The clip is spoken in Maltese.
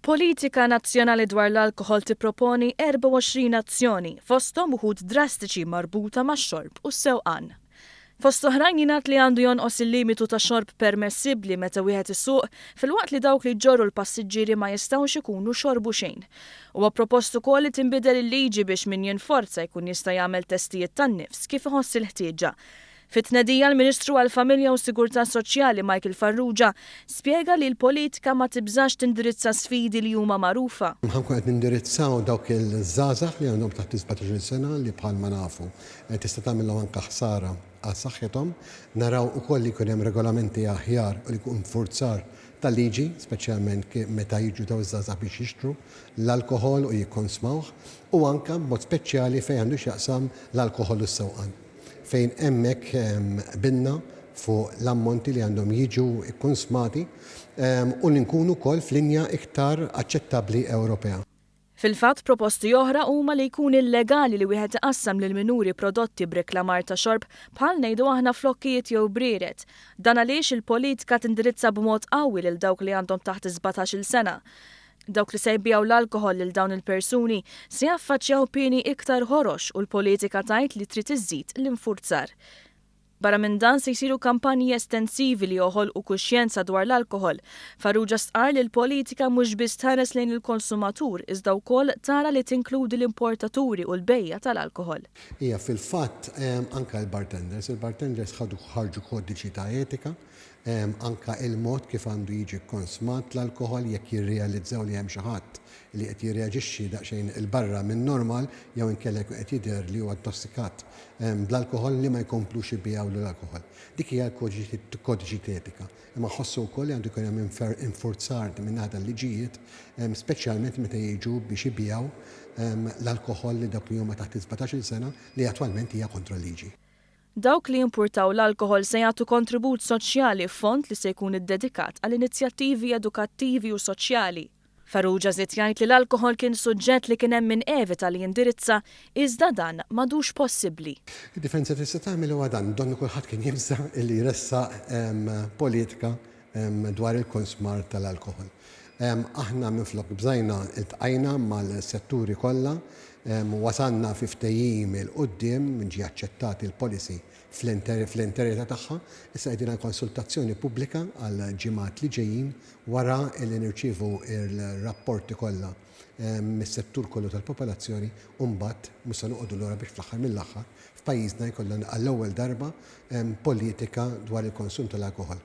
Politika nazzjonali dwar l-alkoħol tipproponi 24 azzjoni, fosthom uħud drastiċi marbuta max-xorb u s-sewqan. Fost oħrajn jingħad li għandu jonqos il-limitu ta' xorb permessibbli meta wieħed isuq filwaqt li dawk li jġorru l-passiġġieri ma jistgħux ikunu xorbu xejn. Huwa propost ukoll li tinbidel il-liġi biex min jinforza jkun jista' jagħmel testijiet tan-nifs kif iħoss il-ħtieġa. Fit-tnedija l-Ministru għall-Familja u Sigurtà Soċjali Michael Farrugia spjega li l-politika ma tibżax tindirizza sfidi li huma magħrufa. Ħa nkunu qed nindirizzaw dawk il-żgħażagħ li għandhom taħt is-17-il sena li bħalma nafu tista' tagħmilhom anke ħsara għal saħħithom. Naraw ukoll li jkun hemm regolamenti aħjar u li jkun infurzar tal-liġi, speċjalment meta jiġu dawn iż-żgħażagħ biex jixtru l-alkoħol u jikkonsmawh, u anke b'mod speċjali fejn għandu x'jaqsam l-alkoħol u s-sewqan. Fejn hemmhekk qbilna fuq l-ammonti li għandhom jiġu kkunsmati u li nkunu wkoll f'linja iktar aċċettabbli Ewropea. Fil-fatt, proposti oħra huma li jkun illegali li wieħed iqassam lill-minuri prodotti b'reklamar ta' xorb bħal ngħidu aħna flokkijiet jew brieret. Dan għaliex il-politika tindirizza b'mod qawwi lil dawk li għandhom taħt is-17-il sena. Dawk li se jbigħu l-alkoħol lil dawn il-persuni se jaffaċċjaw pieni iktar ħorox u l-politika tgħid li trid iżżid l-infurzar. Barra minn dan se jsiru kampanji estensivi li joħolqu kuxjenza dwar l-alkoħol. Farrugia stqarr li l-politika mhux biss tħares lejn il-konsumatur iżda wkoll tara li tinkludi l-importaturi u l-bejjiegħa tal-alkoħol. Hija fil-fatt anke l-bartenders. Il-bartenders ħadu ħarġu kodiċi ta' etika Anke il-mod kif għandu jiġi kkonsmat l-alkoħol jekk jirrealizzaw li hemm xi ħadd li qed jirreaġixxi daqsxejn 'il barra min-normal jew inkella jkun qed jidher li huwa intossikat bl-alkoħol li ma jkomplux ibigħulu l-alkoħol. Dik hija l-kodiċi t'etika. Imma nħossu wkoll li għandu jkun hemm infurzar min-naħa tal-liġijiet speċjalment meta jiġu biex ibigħu l-alkoħol lil dawk li huma taħt is-17-il sena li attwalment hija kontra l-liġi. Dawk li jimpurtaw l-alkoħol se jagħtu kontribut soċjali f'fond li se jkun iddedikat għal inizjattivi edukattivi u soċjali. Farrugia żied jgħid li l-alkoħol kien suġġett li kien hemm min evita li jindirizza iżda dan m'għadux possibbli. Id-differenza li tista' tagħmel huwa dan, donnu kulħadd kien jibża' li jressaq politika dwar il-konsmar tal-alkoħol. Aħna minflok bżajna iltqajna mal-setturi kollha, wasalna fi ftehim 'il quddiem, ġie aċċettat il-policy fl-interità tagħha, issa qegħdin għal konsultazzjoni pubblika għall-ġimgħat li ġejjin wara li nirċievu r-rapporti kollha mis-settur kollu tal-popolazzjoni u mbagħad mhux se noqogħdu lura biex fl-aħħar mill-aħħar f'pajjiżna jkollna għall-ewwel darba politika dwar il-konsum tal-alkoħol.